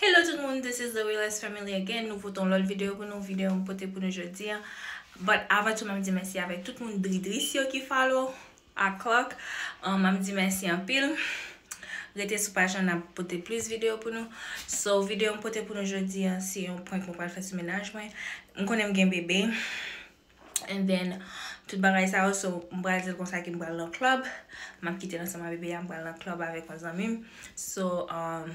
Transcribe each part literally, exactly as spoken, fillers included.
Hello tout moun, this is the Realest Family again. Nou pote yon lòt videyo pou nou, videyo m pote pou nou jodi a. But avan tou, m ap di mèsi avèk tout moun dridris yo ki follow a clock. Um, m ap di mèsi anpil. Rete sou paj lan, n ap pote plis videyo pou nou. So, videyo m pote pou nou jodi a, se yon prank mwen pral fè sou mennaj mwen. M konnen m gen bebe. And then, tout bagay sa yo, so, m pral di l konsa ke m pral nan club. M ap kite l ansanm ak bebe a, m pral nan club avèk yon zanmi m. So, um,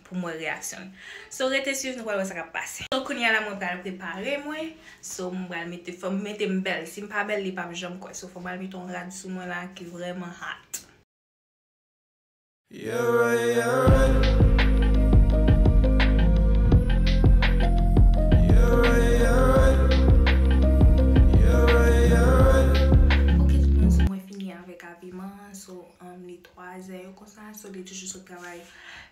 pou m wè reyaksyon l. So, rete swiv, nou pral wè sa k ap pase. So, kounye a la, mwen pral prepare mwen. So, m pral mete, fò m mete m bèl. Si m pa bèl, li p ap janm kwè. So, fò m al mete yon rad sou mwen la ki vrèman hot. Yeah, right, yeah, right. Yeah, right, yeah, right. Yeah, right, yeah, right. Ok, tout moun, so mwen fini avèk abiman an. So, um, li twa zè yo konsa. So, li toujou sot travay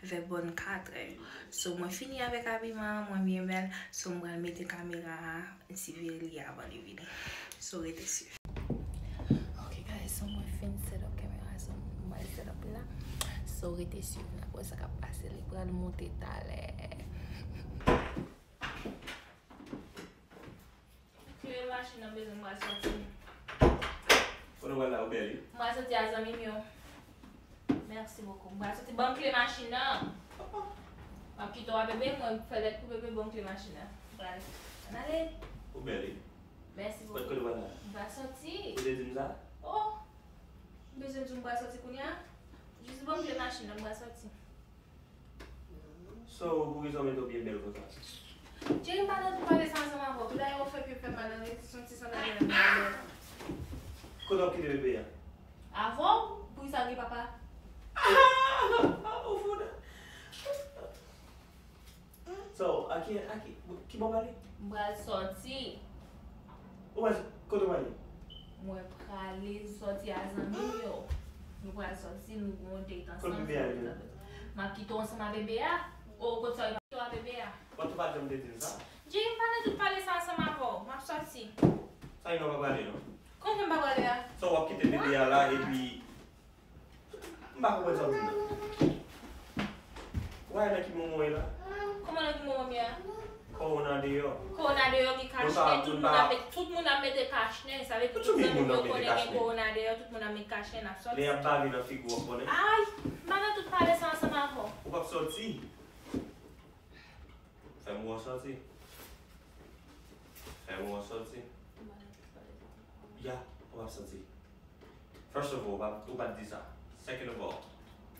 vè bòn kat è. So, mwen fini avèk abiman an, mwen byen bèl. So, mwen pral mete kamera a, siveye li avan li vini. So, rete swiv. Ok, guys, so mwen fin set up kamera, so mwen set up la. So, rete swiv, n ap wè sa k ap pase, li pral monte talè. Kle machin nan bezwen, m pral soti. Kote w pral la, ou bèl wi. M pral soti a zanmi m yo. Merci beaucoup. M pral soti, ban m kle machin nan. M ap kite w a bebe, mwen fè lèt pou bebe, ban m kle machin nan. M pral. Ann ale. Ou bèl wi. Mèsi bokou. Kote w pral la? M pral soti. Ou te di m sa? Oh! M bezwen di w m pral soti kounye a? Jis ban m kle machin nan, m pral soti. So, poukisa w mete w byen bèl konsa? Jerry, m pa nan tout pale sa ansanm avè w. Tou dayè, ou fè pye fè mal anlè, se yon ti sandal la m pral bèl. Kote w ap kite bebe a? Avè w? Poukisa l gen papa? Ou fou nan. So, a ki, a ki, ki bò w prale? M pral sòti. Ou pral, kote w prale? Mwen prale sòti a zanmi m yo. Nou pral sòti, nou gon date ansanm. Kote bebe a ye? M ap kite w ansanm a bebe a. O, kote sa w kite w a bebe a? But ou pa t janm te di m sa. Jerry, m pa nan tout pale sa ansanm avè w. M ap sòti. Sa gen w pa prale non. Kòman fè m pa prale a? So, w ap kite bebe a la epi M pa konprann sa w di m nan. Ou wè nan ki moman w ye la? Kòman nan ki moman m ye a? Kòwona deyò. Kòwona deyò ki kachnen, tout moun ap met, tout moun ap mete kachnen, sa vle di tout zanmi m yo konnen gen kòwona deyò, tout moun ap met kachnen, n ap sòti. Lè y ap bave nan figi w, w ap konnen. Ay, m pa nan tout pale sa ansanm avè w. Ou p ap sòti. Fè m wè w sòti. Fè m wè w sòti. Ya, ou p ap sòti. First of all, ou pa, ou pa t di sa. Second of all,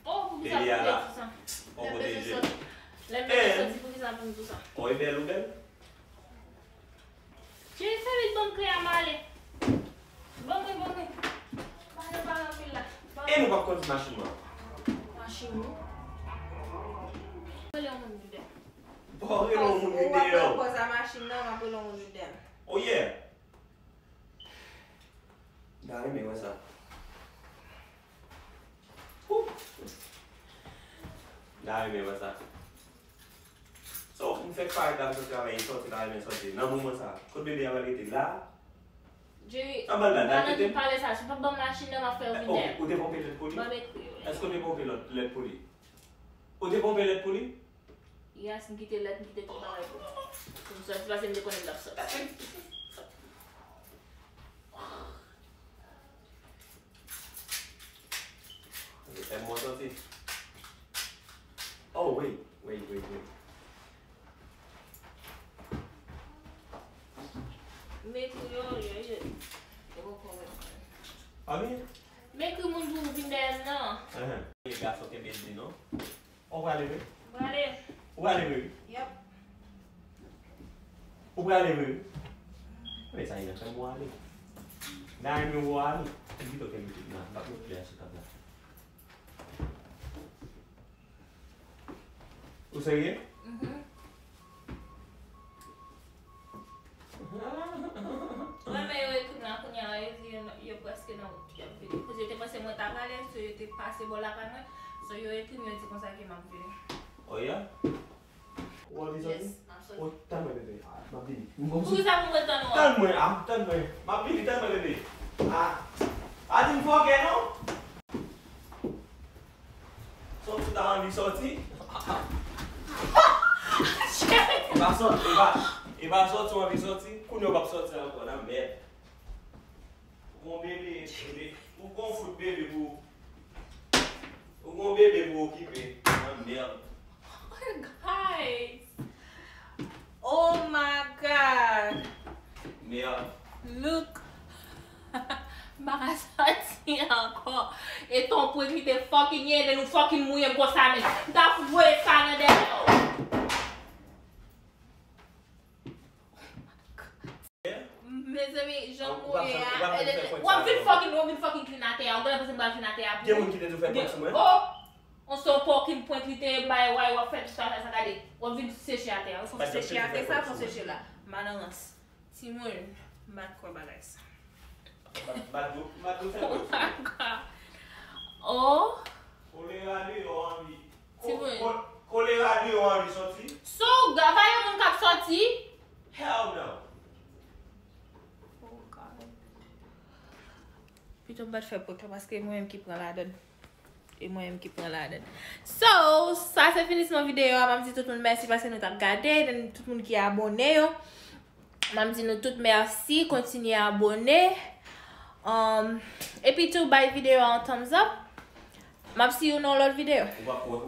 oh, poukisa pou bezwen di sa? Lè m bezwen sòti, lè m bezwen sòti, poukisa pou m di sa? Oh, e bèl ou bèl? Jerry, fè vit ban m kle a m ale. Ban mwen, ban mwen. M ale pale anpil la. E nou p ap kondui machin mwen? Machin ou? Rele yon moun vin dèyè. Bon, rele yon moun vin dèyè. Ou ap pran pòz a machin nan, m ap rele yon moun vin dèyè. Oh yeah. M ta renmen wè sa. Woo! M ta renmen wè sa. So, m fèk parèt la, m sot travay, m sòti la, m sòti. Nan moman sa, kote bebe a pral rete la? Jerry, m pa nan tout pale sa, si w pa ban m machin nan, m ap fè w vin dèyè. Ou te ponpe lèt pou li? Ban m ekri yo. Èske w te ponpe lòt lèt pou li? Ou te ponpe lèt pou li? Yes, m kite lèt, m kite tout bagay pou li. Pou m sòti, paske m te konnen l t ap sòti. Ok, fè m wè w sòti. Oh, wait, wait, wait, wait. M ekri yo, yo, yo. Yo poko wè. Ami? M ekri moun pou vin dèyè m nan. Ahan. Gason kenbe di non. Ou prale vre? M prale. Ou prale vre? Yep. Ou prale vre? Men sa, Ina, fè m wè w ale. Nan men w ale. M pito kenbe tout nan. M p ap met pye a sou tab la. Ou serye? Mhm. Wè, men yo ekri m la kounye a, yo di yo, yo prèske nan wout, y ap vini. Koz yo te panse mwen ta prale, so yo te pase bò lakay mwen. So yo ekri m, yo di konsa ke m ap vini. Oh yeah? Ou anvi sòti? Yes, m ap sòti. Oh, tann mwen, bebe. Ah, m ap vini. Poukisa pou mwen tann ou a? Tann mwen, ah, tann mwen. M ap vini, tann mwen, bebe. Ah. Pa di m fòkè non. Sòti ta anvi sòti. Sòti, e pa, e pa sòti w anvi sòti, kounye a w p ap sòti ankò, nan mèd. Ou gon bebe, bebe, ou gon fout bebe pou, ou gon bebe pou okipe, nan mèd. Guys! Oh my God! Mèd. Look! M pa ka sòti ankò. E ton pwen ki te fucking ye, de nou fucking mouye m konsa, men. M ta fout voye sa nan dèyè w. Mezanmi, jan m mouye a, w ap vin fucking, w ap vin fucking clean atè a. Ou genlè panse m pral clean atè a pou ou. Gen moun ki te tou fè prank sou mwen. Oh! On se yon fucking prank li te ye, bay, way, w ap fè tout sa, sa, sa, gade. W ap vin seche atè a. Fò seche atè sa, fò seche la. Malarans. Timoun, m pa t kwè bagay sa. M pa t, m pa t dou, m pa t dou fè prank sou mwen. Oh! Kolera deyò anvi. Timoun. Kolera deyò anvi sòti. So, gava yon moun k ap sòti. Hell no. Oh God. Pito m pa t fè prank la paske mwen menm ki pran ladann. E mwen menm ki pran ladann. So, sa se finisman videyo a. M ap di tout moun mèsi paske nou t ap gade, tout moun ki abone yo. M ap di nou tout mèsi, kontinye abone. Um, epi tou, bay videyo a yon thumbs up. M ap see you nan yon lòt videyo. Ou pa kwè.